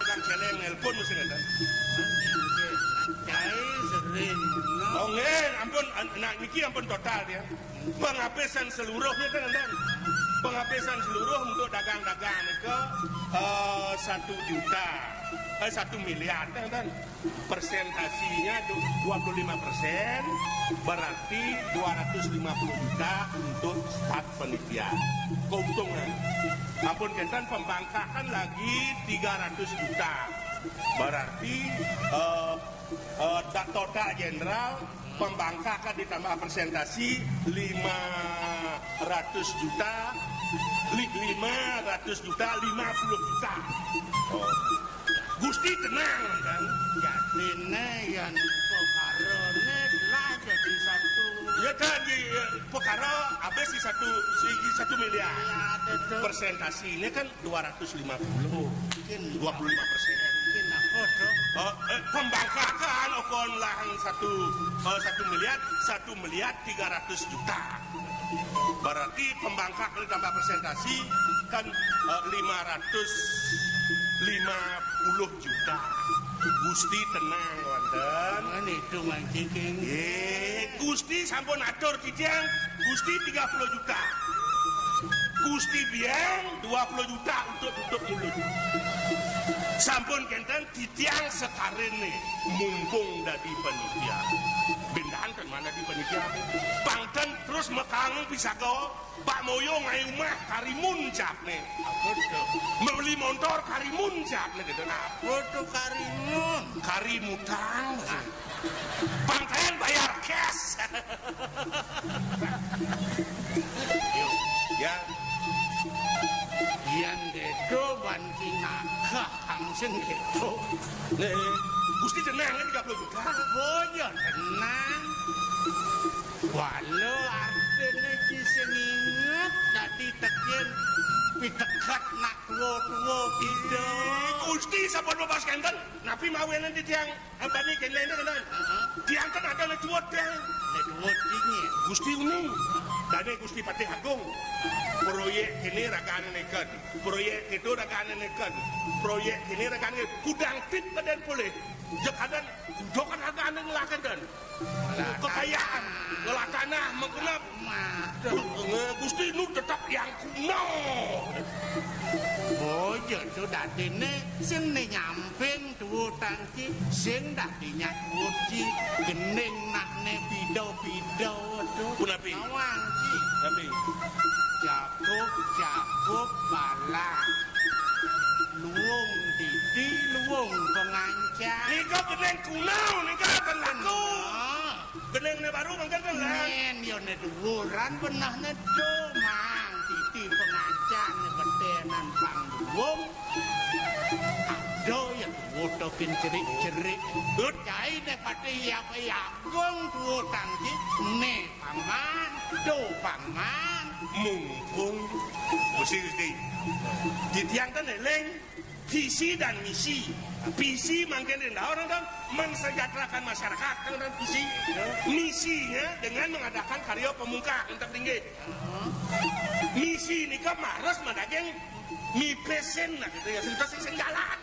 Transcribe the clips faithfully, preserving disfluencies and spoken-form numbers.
Kan celeng nelpon mesti ngeten. Cai sering. Oh, nggih, ampun, an-, nah, niki ampun total ya. Penghapusan seluruh nika ngeten. Penghapusan seluruh untuk dagang-dagang nika, eh, satu juta, eh, satu miliar ngeten. Persentasinya du-, dua puluh lima persen, berarti dua ratus lima puluh juta untuk staf panitia. Keuntungan. Ampun kenten pembangkakan lagi tiga ratus juta. Berarti, eh, eh, da-, total general pembangkakan ditambah persentasi lima ratus juta, li-, lima ratus juta, lima puluh juta. Oh. Gusti tenang, kan? Jadine yen pekarane lah jadi satu. Ya, kan, ya, ya, pekara habis di satu, di satu miliar. Ya, betul. Persentasine kan dua ratus lima puluh. Mungkin dua puluh lima persen. Mungkin apa, Dok? Oh, eh, pembangkakan okon lah satu, eh, satu miliar, satu miliar tiga ratus juta. Berarti pembangkak ditambah persentasi kan, eh, lima ratus lima puluh juta. Gusti tenang, wonten. Mana itu mancing? Eh, Gusti sampun atur titiang, Gusti tiga puluh juta. Gusti biang dua puluh juta untuk tutup mulut. Sampun kenten titiang sekarene mumpung dadi panitia. Bendahan kan mana di panitia? Pangten terus mekang pisaga, Pak Moyo ngai umah karimun capne. Apa to? Meli montor karimun capne gitu. Nah, apa to karimun? Karimutan. Pangkayan bayar cash. Ya. Yang gitu ban kinaka. Kang sing gitu. Nih, Gusti tenang, ini tiga puluh juta. Oh, ya tenang. Walau artine ki sing inget dadi tekin pitekat nak tuwa-tuwa gitu. Gusti sampun bebas kenten. Napi mawenen titiang ambani kene kenten. Tiang kan ada le tuwut, Tiang. Le tuwut iki. Gusti uni. Dane Gusti Patih Agung. Proyek kene ragane neken. Proyek itu ragane neken. Proyek ini ragane kudang tit badan polih. Jek adan kudokan ragane ngelaken dan kekayaan, ngelah tanah, menggenap. Nge-, Gusti nu tetap yang kuno. Oh, ya sudah dene sing ne nyamping duwutang ki, sing dadi nyat duwut ki, gening nakne pida-pida, waduh. Punapi? Nawang ki. Tapi Jakup, Jakup, balang. Luwung titi, luwung pengancan. Nika bening kuno, nika ten laku. Nah. Bening ne baru mangken ten lah. Yen yo ne duwuran benah ne do, mang titi pengancan ne betenan pang luwung. Aduh, ya wotokin cerik-cerik. Dut. Cai ne pati yap-yap gong duwutang ki. Ne paman, do paman. Mumpung Gusti, Gusti. Titiang ten eling visi dan misi. Visi mangkin ring daur, ten mensejahterakan masyarakat, ten, ten visi. Misinya dengan mengadakan karya pamungkah, ten, inggih. Misi nika maros madaging mipisin, nah, gitu ya, sing, sing, sing jalan.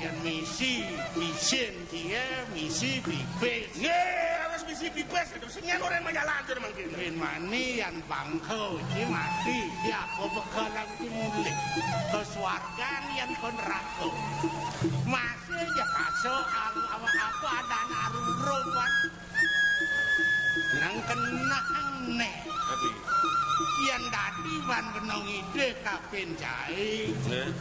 Yén misi, pisin, cie, misi, pipis. Nggih, harus misi pipis, gitu. Sing nyén orang majalan, tuh, mangkin. Bin mani yan bangko, cie, mati. Ya, apa begalan, cie, mulih. Ke swargan yan ke neraka. Masih aja kaso, apa, apa, ada anak rurung, kan. Nang kenang né. Tapi yén dadi wan benong idih kapin jaé. Nggih.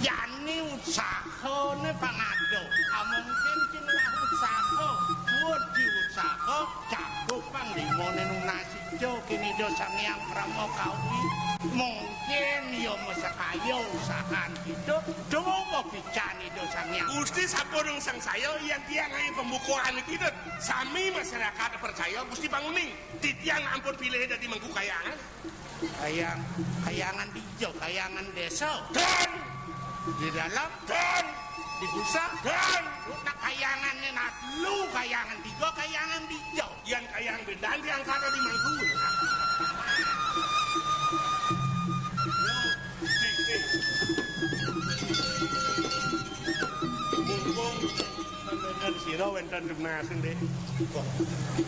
Jani utsahané pangado. Amung sing lah utsaha, buat diutsaha, jago panglimané nunas ijo kini do Sang Hyang Parama Kawi. Mungkin ya masakaya usahan gitu. Coba bican Ida Sang Hyang. Gusti sampun sangsaya, yén tiang ngayu pembukaan niki, ten, sami masyarakat percaya Gusti panguning. Titiang ampun pilih dadi mangku kayangan. Kayang, kayangan di ijo, kayangan désa. Ten. Di dalam. Ten. Di pusat. Ten. Nak kayangan né, nak lu kayangan tiga, kayangan di ijo. Yan kayang bendan tiang kada di mangku. Mumpung panjenengan sira wénten tunas, nggih.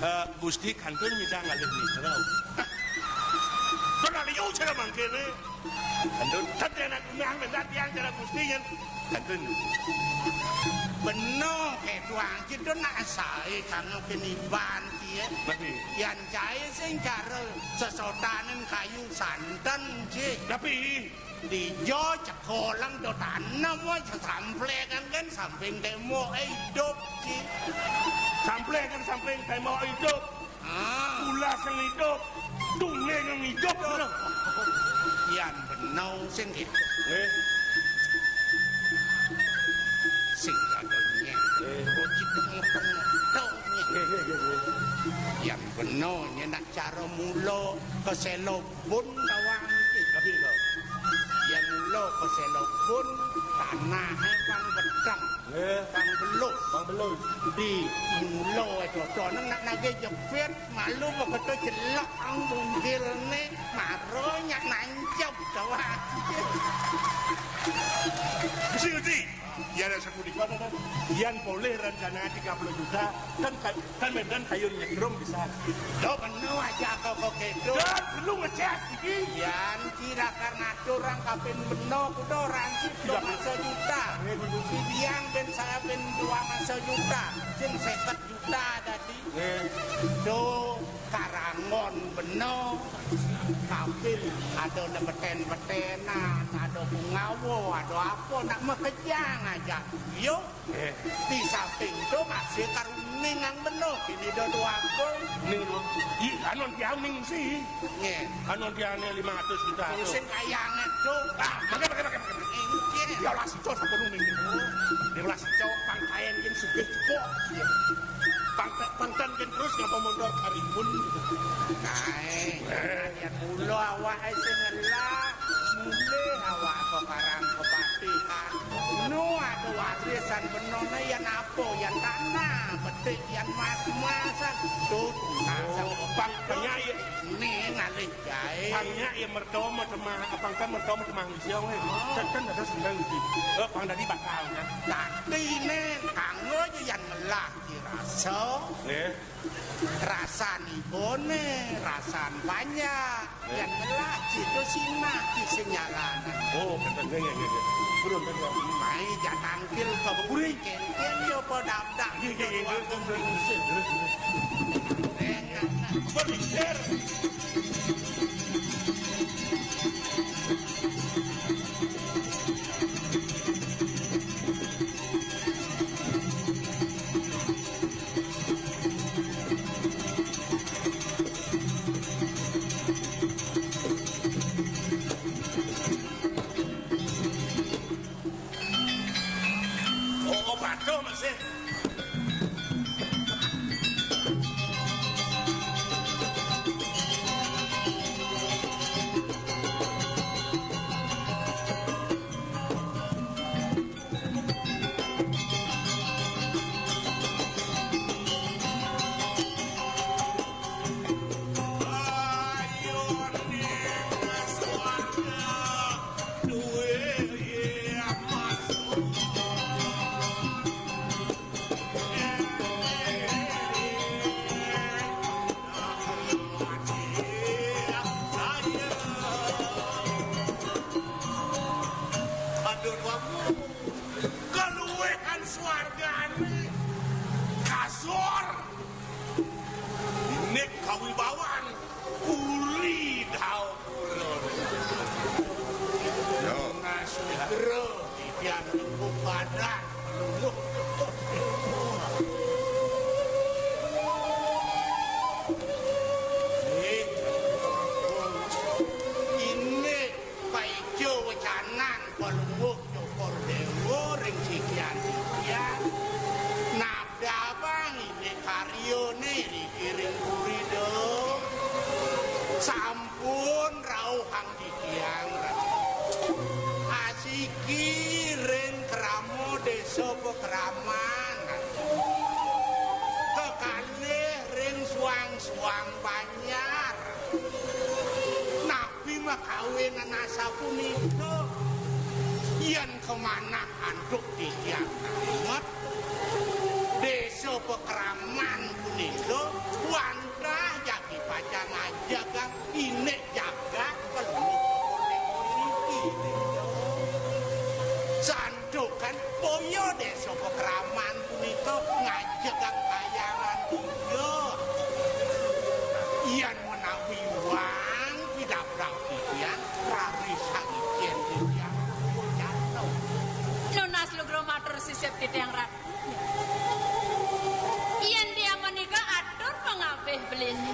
Eh, Gusti kantun nyidang ngalih mitra. Kena liu cara mangkéné. Kantun. Ten anak gunah wénten tiang cara Gusti yén. Kantun. Bena kéto aja to nak saé kanggo keniban, piye? Tapi yan cai sing cara sesotanen kayu santen, Ci. Tapi dijo cekolang do tanem, wah, samplekan kan samping témboké idup, Ci. Samplekan samping témbok idup. Ah. Pula sing idup, tungge nang idup, ngono. Yan bena sing idup. Nggih. Sing ada nyén. Nggih. Bocah tengok-tengok, tau nyén. Nggih, nggih, nggih, nggih. Yan bena nyén nak cara mula keselobon tawang iki. Tapi to. Yan mula keselobon, tanahé pang bedeng. Nggih. Pang belus. Pang belus. Di mula dodoné nak nagih jepit, malu begitu jelek ang bungkilné, maro nyak nancep, tawang. Gusti, Gusti. Yan sapunika, ten. Yan polih rencana tiga puluh juta, ten ka-, ten menten kayun nyetrum pisan. Lo bena aja kok, kok gitu. Dan perlu ngecas iki. Yan kira kar ngatur orang kapin bena kuda orang iki dua masa juta. Nggih, Bu. Biang ben saya ben dua masa juta. Sing seket juta dadi. Nggih. Do karangon bena. Kapin ada nebeten-betenan, ada bungawa, ada apa nak mekejang aja. Yo. Nggih. Di samping to masih karuning ang bena. Ini do dua aku. Ning, i, anu tiang ning si. Nggih. Anu tiang lima ratus juta. Terus sing kayangan to. Ah, mangke, mangke, mangke, mangke. Nggih. Dia olah sico sampun ning. Dia olah sico pangkayan yen sugih cepok. Pangkat pangkat yen terus ngapa mondor karimun. Kae. Yen kula awake sing ngelah, mulih awak kok karang kepatihan. Nu ada warisan benone yen apa, yen tanah, betik, yen mas-masan. Tut, nasang. Oh, pang penyair. Ning alih gawe. Pang nyak ya mertama temah, pang kan mertama temah wis ya, weh. Oh. Kan, kan ada sendang iki. Eh, pang dadi bakal, kan. Dadi ne kanggo aja yen ngelah dirasa. Nggih. Rasan ibone, rasan banyak. Nggih. Yen ngelah itu sinah di senyalanan. Oh, kata nggih, nggih, nggih. Turun, kan, ya. Mai jatangkil ke buri. Kengken yo padapdak. Nggih, nggih, nggih, terus, terus, terus, terus. Berpikir. Oh, oh, patuh masih. Aduh, kaluwehan swargane kasor. Inik kawibawan puri Dawpura. Yo. Nasugra titiang tembung badan. Eh, inik paica wecanan Palungguh Cokor Dewa ring sikian titiang. Nabdabang indik karyane riki ring puri, Dong. Sampun rauhang titiang, Ratu. Asiki ring krama desa pakraman. Kekalih ring suang-suang banjar. Napi makawinan asapunika? Yen kamanah antuk titiang tamat, desa pakraman punika wantah jagi pacang ngajegang indik jagat Palungguh Cokor Dewa niki. Santukan boya desa pakraman punika ngajegang kayangan tiga. Yen menawi wang pidabdab titiang, raris sang ijen titiang jatuh. Nunas lugra matur sisip titiang Ratu. Yen dia menika atur pangabih belini.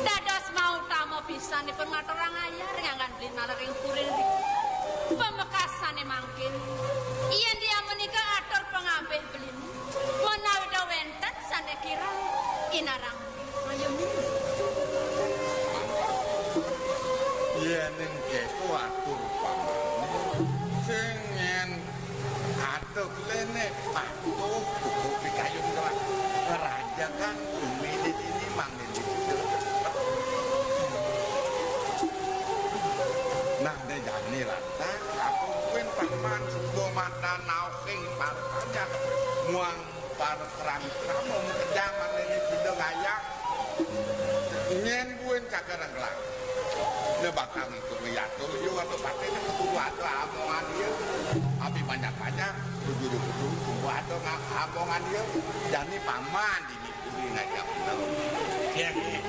Dados mautama pisan dipun ngaturang ayah ring anggan belin malah ring puri niki. Pamekasane mangkin. Yen dia menika atur pangabih belini. Menawi da wenten sane kirang inarang. Ayo, Min. Yening keto atur pamane, sing nyen atur lene patuh buku pikayun kelas. Raja kan umine dini mangene. Nah, ne jani lantas, aku kuwi paman suba mata naoking parpajak muang parkrang-krama makejang manene sida gayah. Nyen buin kagak rengklang. Ne bakal ngitung yatur yu atau patene kudu ada amongan dia. Abi banyak-banyak, kudu-kudu kudu ada nga-, amongan dia. Jani paman dini kuwi ngajak bener. Ya, ya.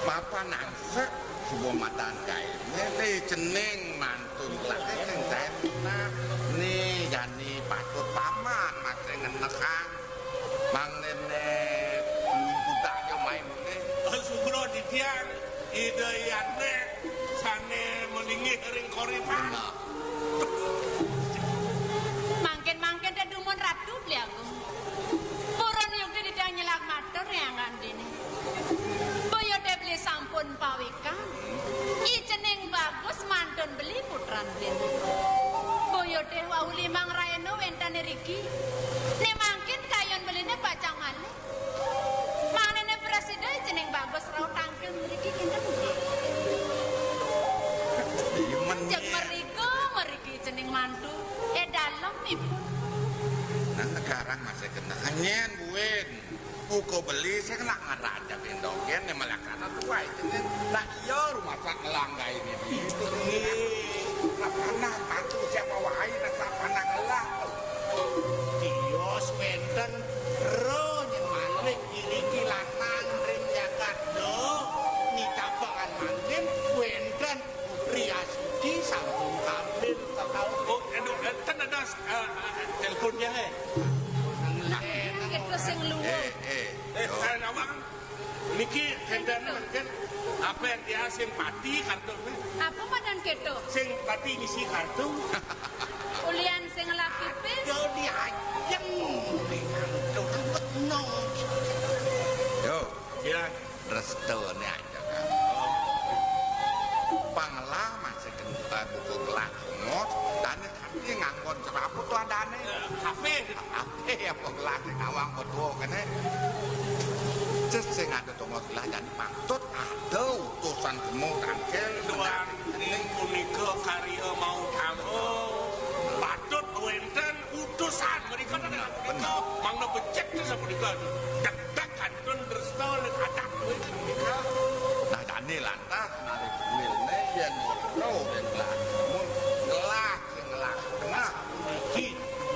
Mapan angsek suba matan kae. Ne cening mantun lagi ning kae. Nah, ni jani patut paman masih ngenekang. Mangdene lumpudak yo main ne. Sugra titiang, Ida Hyang Nek sane malinggih ring koripan. Bener. Mangkin-mangkin te dumun Ratu Beli Agung. Purun yukti titiang nyelak matur ring anggan dini. Boya te beli sampun pawikan. I cening bagus mantun beli putran beli. Boya te wau limang raena wenten riki. Ne mangkin kayun beline pacang malih. Manene prasida i cening bagus rauh tangkil mriki kinten nggih. Iya, men. Jeg mrika, mriki cening mantu. Eh, dalem ipun. Nah, sekarang masih kena. Nyen buin. Buka beli sing nak ngerajak indogen ne malakana tuai cening. Nak iya rumah sak ngelanggai ini. Itu nggih. Nak panah mantu siapa wae nak sak panah ngelah. Tios wenten ro nyen malih iriki lanang ring jagat do. Nitapangan mangkin wenten Putri Asuci sampun kambil kakau. Oh, aduh, eh, ten ada, eh, eh, telepon dia, eh. Nah, kita sing luwung. Eh, eh, eh, nawang. Niki kenten mangkin apa yang dia sing pati kartu, eh? Apa madan keto? Sing pati ngisi kartu. Ulian sing ngelah pipis. Aduh, diajeng. Aduh, ribet no. Yo. Ya. Restone aja kan. Panglah masih kena buka gelah ngos, dan tapi nganggon ceraput tuh adane. Eh, kafe. Kafe ya penggelah sing awang betul kene. Ces sing ada tongos gelah jani patut ada Gemuk, tangkil, duang ning punika karya mau tama. Patut wénten utusan mrika, bener, mangda becik sapunika. Degdeg kantun tresna ning adat kuwi mrika. Nah, jane lantas narik kuilne yen ngono ing gelah. Mun gelah sing ngelah tengah. Iki,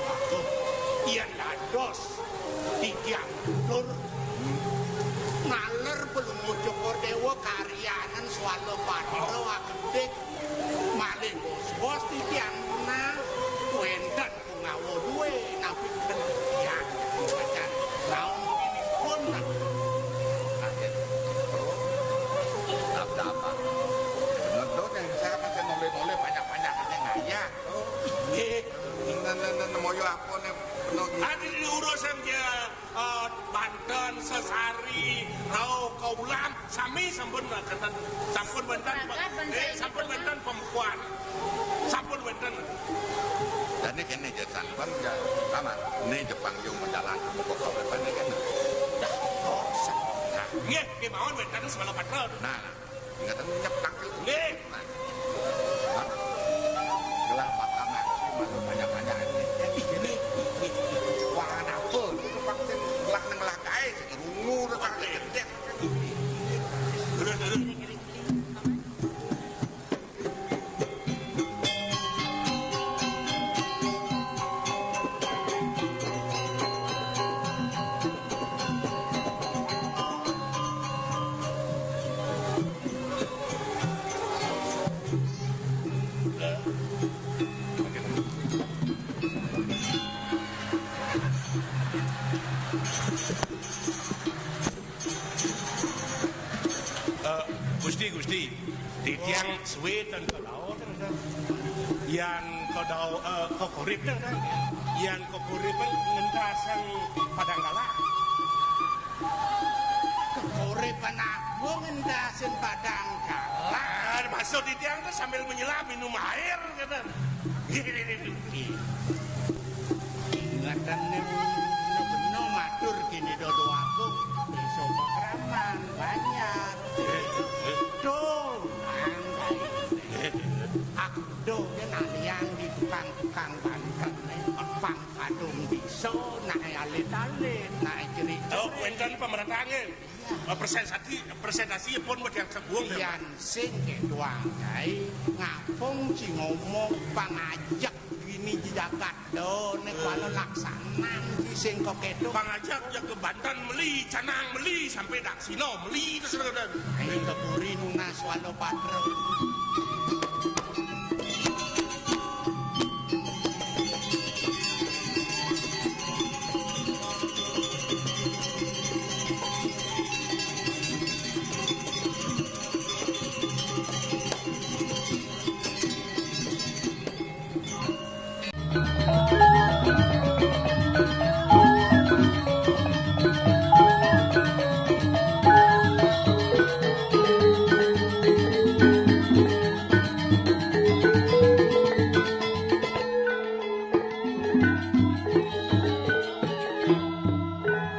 aduh, yen dados titiang dulur ngaler Palungguh Cokor Dewa karyanan swala patra agedik malih bos-bos titiang menang wénten Pungawa duwe napi ten titiang pacan naon pinipun. Kaget. Abdama. Ngedon yang saya pakai noleh-noleh banyak-banyak ini ngayah. Nggih. Nene moyo apa nih penuh. Adi diurus yang dia eh, banten, sesari, rauh, kaulam, sami sampun wénten. Sampun wénten, eh, sampun wénten pembukuan. Sampun wénten. Dene kene, Jet, sampun ya, sama. Ini Jepang yo menjalan ke pokok depan ini kan. Nah, nggih, kemawon wénten sebala patra. Nah, nah. Ingatan nyep tangkil. Nggih. Nah. Hah? Gelah bakal ngaji malah banyak-banyak ini. Jadi gini, wah, apa? Itu vaksin gelah nang gelah kae, sing rungu, terus gedek. Terus, terus. Eh, Gusti, Gusti, titiang suwe ten kedao, ten, ten. Yan kedao, eh, kekorip, ten, ten. Yan kekorip, ten, ngentasang padang galah. Kekorip anak gua ngentasin padang galah. Ah, maksud titiang tuh sambil menyelam minum air, kata. Gini, gini, gini. Ingatan ning beno matur kene dodo aku. Iso pakraman banyak. Tuh, mangkai. Aku do nalian di tukang-tukang banten, pang kadung bisa, nae alit-alit, nae cerik. Oh, wénten pemerataan nggih. Eh, presentasi, presentasi pun wedi yang sebuang ya. Yan sing ketuang kae ngapung sing ngomong pangajak gini di jagat do nek wala laksanan ki sing kok kedo. Pangajak ya ke Banten meli, Canang meli, sampai Daksina meli terus ngoten. Ayo ke puri nunas wala patro.